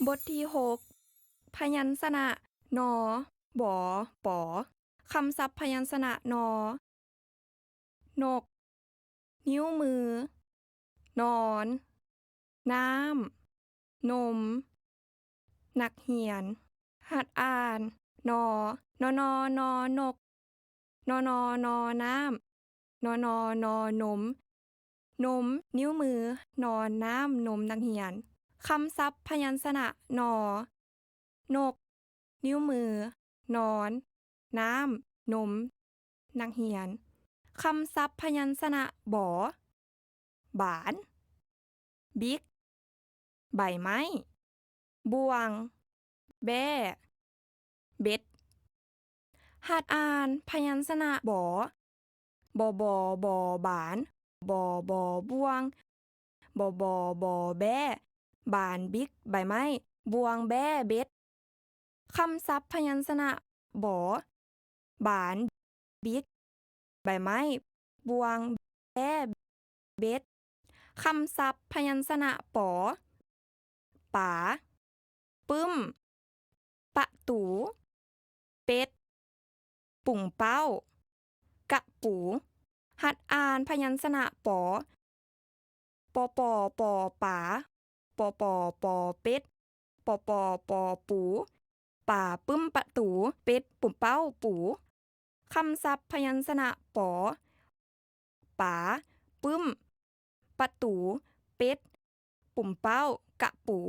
ບົດທີຫົກ ພະຍັນຊະນະ ນ, ບ, ປ. ຄຳສັບພະຍັນຊະນະ ນ, ນົກ, ນິ້ວມື, ນອນ, ນ້ຳ, ນົມ, ນັກຮຽນ. ຫັດອ່ານ ນ, ນ, ນ, ນ, ນົກ, ນ, ນ, ນ, ນ້ຳ, ນ, ນ, ນ, ນົມ, ນົມ, ນິ້ວມື, ນອນ, ນ້ຳ, ນົມ, ນັກຮຽນ. ຄຳສັບພະຍັນຊະນະ ນ, ນົກ, ນິ້ວມື, ນອນ, ນ້ຳ, ນົມ, ນັກຮຽນ. ຄຳສັບພະຍັນຊະນະ ບ, ບານ, ບິກ, ໃບໄມ້, ບ່ວງ, ແບ້, ເບັດ. ຫັດອ່ານພະຍັນຊະນະ ບ, ບ, ບ, ບ, ບານ, ບ, ບ, ບ່ວງ, ບ, ບ, ບ, ແບ້, ບານ, ບິກ, ໃບໄມ້, ບ່ວງ, ແບ້, ເບັດ. ຄຳສັບພະຍັນຊະນະ ບ, ບານ, ບິກ, ໃບໄມ້, ບ່ວງ, ແບ້, ເບັດ. ຄຳສັບພະຍັນຊະນະ ປ, ປາ, ປຶ້ມ, ປະຕູ, ເປັດ, ປຸງເປົ້າ, ກະປູ. ຫັດອ່ານພະຍັນຊະນະ ປ, ປ, ປ, ປ, ປາ, ປ, ປ, ປ, ເປັດ, ປ, ປ, ປ, ປູ, ປາ, ປຶ້ມ, ປະຕູ, ເປັດ, ປຸງເປົ້າ, ປູ. ຄຳສັບພະຍັນຊະນະ ປ, ປາ, ປຶ້ມ, ປະຕູ, ເປັດ, ປຸງເປົ້າ, ກະປູ.